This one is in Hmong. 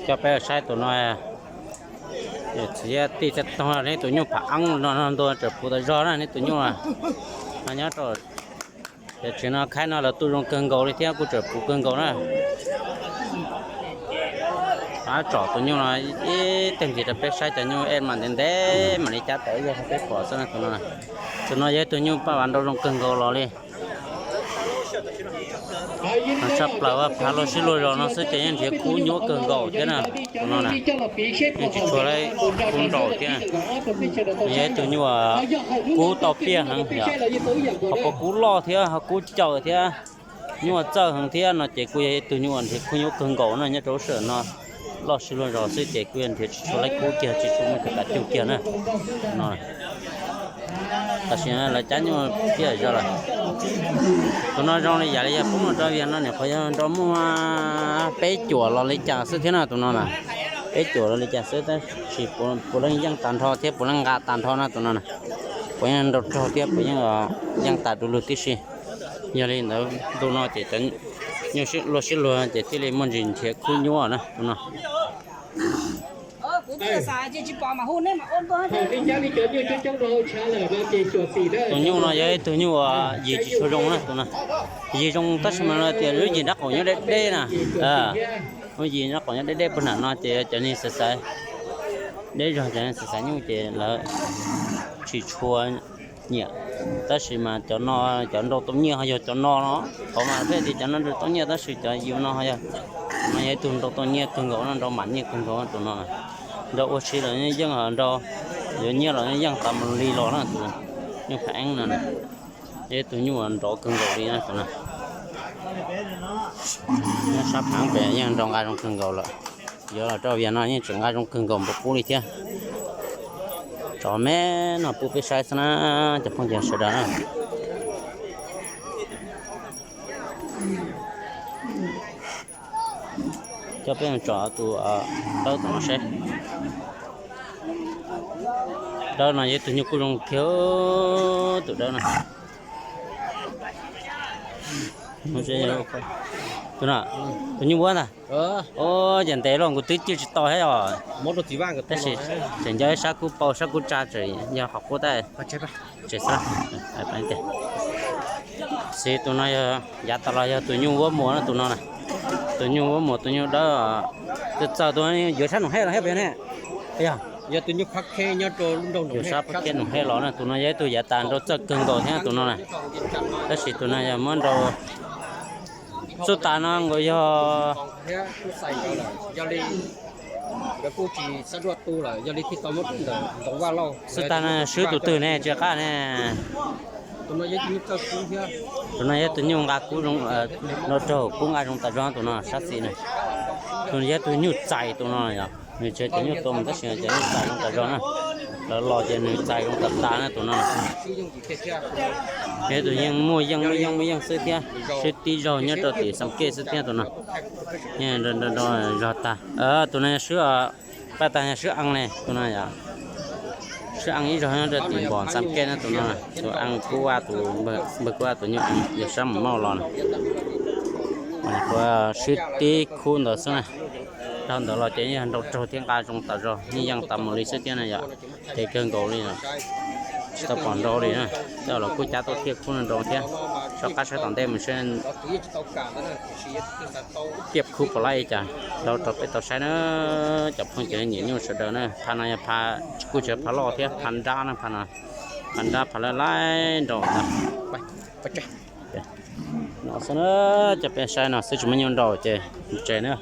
Coj peb saib tus no, txiv tij txaj toog, neb tus nyuj phav eeb no ntua tseem puv tas zog na, neb tus nyuj no nyob rau tiam tsev no khaib no lawv tu zoo kawg nkaus li thiab kuj tseem puv kawg nkaus na. Pab tsom tus nyuj no ib teg ntxiv rau peb saib cov nyuj ej mas ntev ntev mam li cab tawm yog peb pom xwb na tus no. Tus no yog ib tug nyuj paj vas nrau zoo kawg nkaus los li. Tshaj plaws phav luag sib luag zos no xwb ces yeej nrhiav kub nyuaj kawg nkaus thiab na. Tus no na, yeej tsis tshua laib kub nraus thiab. Yog ib tug nyuj kub tau piaj heev yom, ho puas kub loj thiab ho kub caws thiab, nyuaj txawj heev thiab no ces kuj yog ib tug nyuj nrhiav kub nyuaj kawg nkaus na nyob rau lub sij hawm no. Loj sib luag zos xwb ces kuj yog nrhiav tsis tshua laib kub kiag tsis tshua muaj cov kav cug kiag na. No tam sim no lawv cab nyuj piaj zog lawm. Tus no zoo li yam li yog poob los rau vias no nim qhuav yog nrau muaj peb cuam los li cas xwb thiab no tus no na. Peb cuam los li cas xwb tab sis puav leej yeej tag nrho thiab puav leej nqa tag nrho no tus no na. Puav yeej nrau raug thiab puav yeej yeej tas du lug tib si. Yog li ntawd ntu no ces cov nyuj luag sib luag ces thiaj li muaj ntsis nrhiav kub nyuaj na tus no. Tus nyuj no yog ib tug nyuj uas yig tsis tshua zoo na tus no. Yig zoo tab sis mas no tias lub yig nrab qaum nyob deb deb na. Lub yig nrab qaum nyob deb deb puag nram no ces cov neeg xaiv xaiv, deb zog cov neeg xaiv xaiv nyuj ces lawv tsis tshua nyiam. Tab sis mas cov no, cov nrau tau nyiaj ho yog cov no no. Qhov mas peb tias cov no nrau tau nyiaj tab sis cov yig no ho yog, no yog ib tug nrau tau nyiaj kawg nkaus no, nrau mam nyiaj kawg nkaus tus no. Nrau ua si los yeej, nrau yuav nyiaj los yeej tas mus li los na tus nyuj phav eeb no. Yog ib tug nyuj nrov kawg nkaus li na tus no. Nyob sab phav pem yeej nrau nqa zoo kawg nkaus lawm. Yuav los rau vias no yeej tseem nqa zoo kawg nkaus npaum qub li thiab. Tsov me no pub peb saib xwb na cov phooj ywg sawv daws na. Coj peb tsom tus dawb tom no seb. Dawb no yog ib tug nyuj kuj zoo kiag tus dawb no. Tus no, tus nyuj vuab ntag. Ua cas ntev los nkaus twb cwj tsis tau thiab os. Tab sis tseem nco ib sab kub pau sab kub tsa tseem yog qhov qub tab. Tseem xwb. Xws tus no yog yav tas los yog tus nyuj vuab muas na tus no na. Tus nyuj vuab muas tus nyuj dawb, txawj txawj tus yuav sab Noom Hej los thiab puas yog ne? Yog, yog tus nyuj phab kheb nyob rau lub nroog Noom Hej, yuav sab phab kheb Noom Hej los na tus no yog ib tug yav tas nrau txawj kawg nkaus thiab tus no na. Tab sis tus no yog muab nrau txuj tas no nkaus yog, yog li nkawd kuj tsis xav dua tu lawm, yog li thiaj tau muab ntoo Vaj Lauj xwb tag no swb tus twg ne tsis qab ne. Tus no yog tus nyuj nqa kub zoo, no raug kub nqa zoo tas zog tus no sab xis na. Tus no yog tus nyuj txais tus no yog nws tseem cov nyuj tua mus tab sis cov nyuj txais zoo tas zog na. Lawv los ces nws txais zoo tas tas na tus no. Yog tus yeej muaj yeej muaj yeej muaj yeej xwb thiab, swb tib zaug nyob rau tim Xam Kej xwb thiab tus no. Zog tag, tus no yog swb, paj tag yog swb ees ne tus no yom. Swb ees ib zaug nyob rau tim npom Xam Kej na tus no, tus ees kub vaj, tus npawg kub vaj tus nyuj ees yog sab mus mauj los na. Ua swb tib khub ntawd xwb na. Dhau ntawd los ces yeej yog nrau raug thiab nqa zoo tas zog, yeej yeej tas mus li xwb thiab na yom. Ces kawg nkaus li, tsis tau pom nrau li na. Tej los kuj cab tuaj thiaj khub nrau thiab. Soj qab saib tom ntej mus seb tiaj khub puas laib li cas, rau rau peb tau saib na. Cov phooj ywg nyiam nyuj sawv daws na, pha no yog pha, kuj tsis yog pha loj thiab, pha nrab na, pha no, pha nrab pha laib laib nraum ntag. No xwb na, coj peb saib no xwb tsis muaj nyuj nrau ces tsev na.